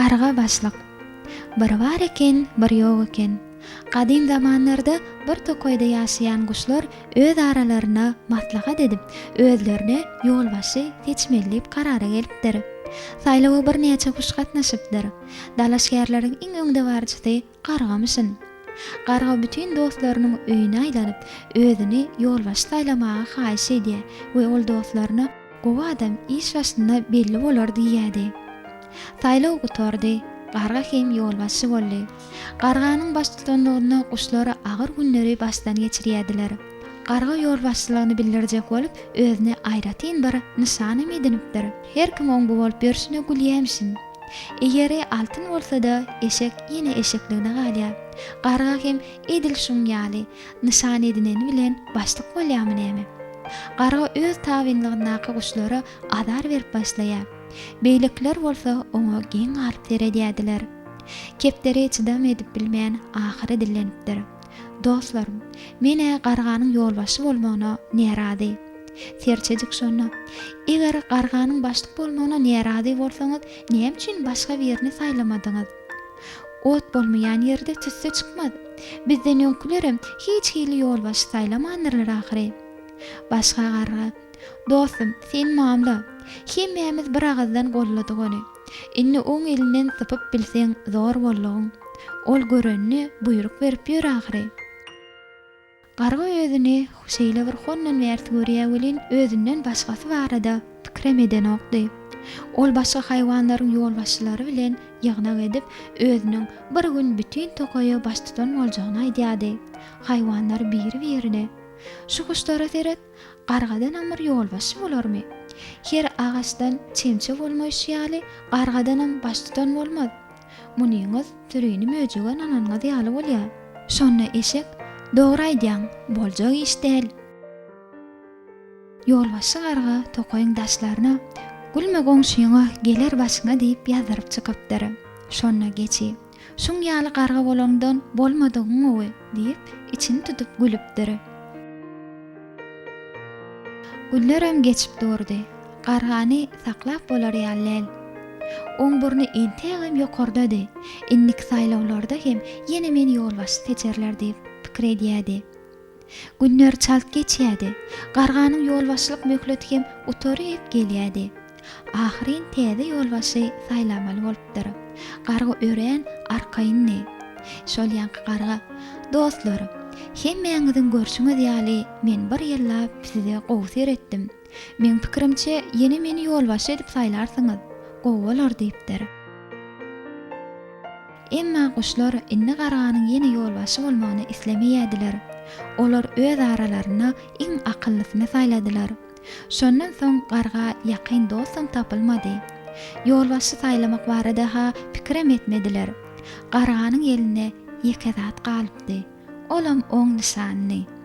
Garga başlyk. Bir bar eken, bir ýok eken. Gadym zamanlarda bir tokaýda ýaşaýan guşlar öz aralarynda maslahat edip, özlerine ýolbaşçy seçmeli diýip karara gelipdir. Saýlawa birnäçe guş gatnaşypdyr. Dalaşgärleriň iň öňdebaryjysy Gargamyşyn. Garga bütin dostlarynyň öýüne aýlanyp, özüni ýolbaşçy saýlamaga haýyş edýär we ol dostlaryna Gowy adam iş başynda belli bolar diýýärdi. Saýlaw gutardy, garga hem ýolbaşçy boldy. Garganyň baştutanlygynda guşlar agyr günleri başdan geçirýärdiler. Garga ýolbaşçylygyny bildirjek bolup, özüne aýratyn bir nyşanam edinipdir. Her kim oň bu bolup ýörşüne gülýämişin. Eýeri altyn bolsa-da, eşek ýene eşekligine galýar. Garga hem edil şuň ýaly, nyşan edineni bilen başlyk bolýarmy näme? Garga öz tabynlygyndaky guşlara azar berip başlaýar. Beýlekiler bolsa oňa geň galyp seredýärdiler. Kepderi çydam edip bilmän, ahyry dillenipdir. Dostlarym, men-ä garganyň ýolbaşçy bolmagyna närazy. Serçejik şonda, Eger garganyň başlyk bolmagyna närazy bolsaňyz, näme üçin başga birini saýlamadyňyz? Ot bolmaýan ýerde tüsse çykmaz. Bizden öňkülerem hiç hili ýolbaşçy saýlamandyrlar ahyry. Başga garga, Dostum, sen mamla. Hemmämiz bir agyzdan golladyk ony. Indi oň elinden sypyp bilseň zor boldugyň. Ol görenine buýruk berip ýör ahyry. Garga özüni şeýle bir hondan bärsi görýär welin, özünden başgasy barada pikirem edenokdy. Ol başga haýwanlaryň ýolbaşçylary bilen ýygnak edip, özüniň bir gün bütin tokaýa baştutan boljagyny aýdýardy. Haýwanlar biri-birine, Şu guşlara seret, gargadanam bir ýolbaşçy bolarmy? Her agaçdan çemçe bolmaýşy ýaly, gargadanam baştutan bolmaz. Munyňyz sürini möjege ynananyňyz ýaly bolýar. Şonda eşek, Dogry aýdýaň, boljak iş däl. Ýolbaşçy garga tokaýyň daşlaryna, Gülme goňşyňa, geler başyňa diýip ýazdyryp çykypdyr. Şonda geçi, Şuň ýaly garga bolaňdan bolmadygyň gowy diýip, içini tutup gülüpdir. Günlerem geçip durdy. Gargany saklap bolar ýaly däl. Oň burny entägem ýokardady. Indiki saýlawlarda hem ýene meni ýolbaşçy seçerler diýip pikir edýärdi. Günler çalt geçýärdi. Garganyň ýolbaşçylyk möhleti hem gutaryp gelýärdi. Ahyryn täze ýolbaşçy saýlamaly bolupdyr. Garga örän arkaýyndy. Şol ýaňky garga, Dostlar, hemmäňiziň görşüňiz ýaly men bir ýyllap size gowy seretdim. Meň pikirimçe, ýene meni ýolbaşçy edip saýlarsyňyz. Gowy bolar diýipdir. Emma guşlar indi garganyň ýene ýolbaşçy bolmagyny islemeýärdiler. Olar öz aralarynda iň akyllysyny saýladylar. Şondan soň garga ýakyn dostam tapylmady. Ýolbaşçy saýlamak barada-ha pikirem etmediler. Garganyň elinde ýeke zat galypdy. Olam oň nyşanyny.